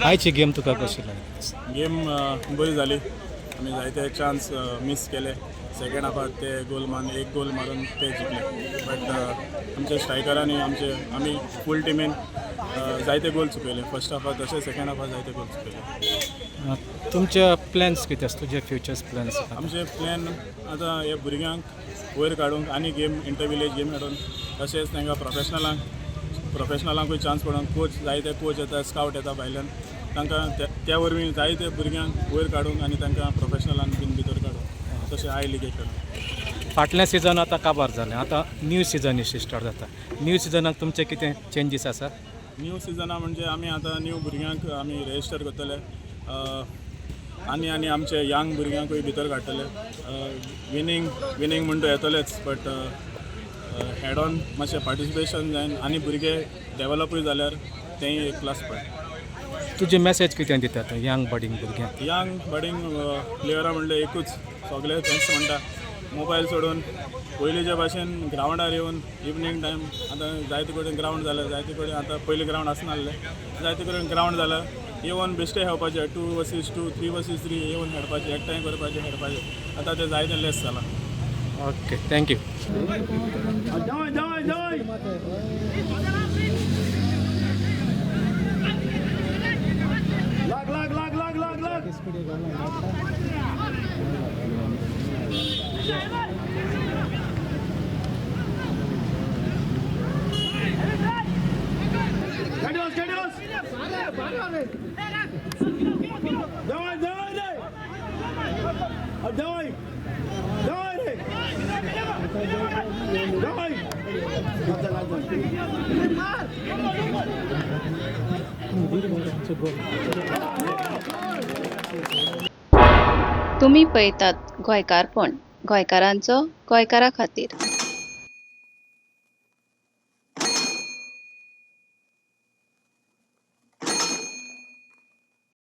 आयची गेम तुका कशी लागली? गेम बरी जाली. आमी जायते चान्स मीस केले. सेकेंड हाफाक ते गोल मारून, एक गोल मारून ते जिखले. बट आमच्या स्ट्रायकरांनी, आमचे आमी फूल टिमीन जायते गोल चुकयले. फर्स्ट हाफाक तशें सेकेंड हाफाक जायते गोल चुकयले. तुमचे प्लॅन्स कितें आसा, तुजे फ्युचर्स प्लॅन्स? आमचे प्लॅन आतां हे भुरग्यांक वयर काडूंक आनी गेम, इंटर विलेज गेम खेळून, तशेंच तांकां प्रोफेशनलांकूय चान्स पडोवन, कोच जायते कोच येता, स्कावट येता भायल्यान, तांकां त्या वरवीं जायते भुरग्यांक वयर काडूंक आनी तांकां प्रोफेशनलान बीन भितर काडूंक, तशें I लिगेक खेळूंक. फाटलें सिजन आतां काबार जालें, आतां न्यू सिजन स्टार्ट जाता. न्यू सिजनाक तुमचे कितें चेंजीस आसा? न्यू सिजना म्हणजे आमी आतां न्यू भुरग्यांक आमी रेजिस्टर करतले आनी आनी आमचे यंग भुरग्यांकूय भितर काडटले. विनींग विनींग म्हणटा येतलेच, बट हेड ऑन मातशें पार्टिसिपेशन जायन आनी भुरगे डेवलपूय जाल्यार तेंय एक प्लस पॉयंट. तुजी मॅसेज कितें दिता आतां यंग बडींग भुरग्यांक? यंग बडींग प्लेयरां म्हणल्यार एकूच, सगळे तेंच म्हणटा, मोबायल सोडून पयलींच्या भाशेन ग्रावंडार येवन इवनींग टायम. आतां जायते कडेन ग्रावंड जालें, जायते कडेन. आतां पयलीं ग्रावंड आसनासलें, जायते कडेन ग्रावंड जालें. येवन बेश्टे खेळपाचें, 2 वर्सीस 2, 3 वर्सीस 3 येवन खेळपाचें, एकठांय करपाचें, खेळपाचें. आतां तें जायतें लेस जालां. Okay, thank you. जाओ जाओ जाओ. लाग लाग लाग लाग लाग लाग. गाडी बस, गाडी बस. जाओ जाओ रे, जाओ जाओ रे, जाओ. तुमी पळयतात गोंयकारपण, गोंयकारांचो गोंयकारा खातीर.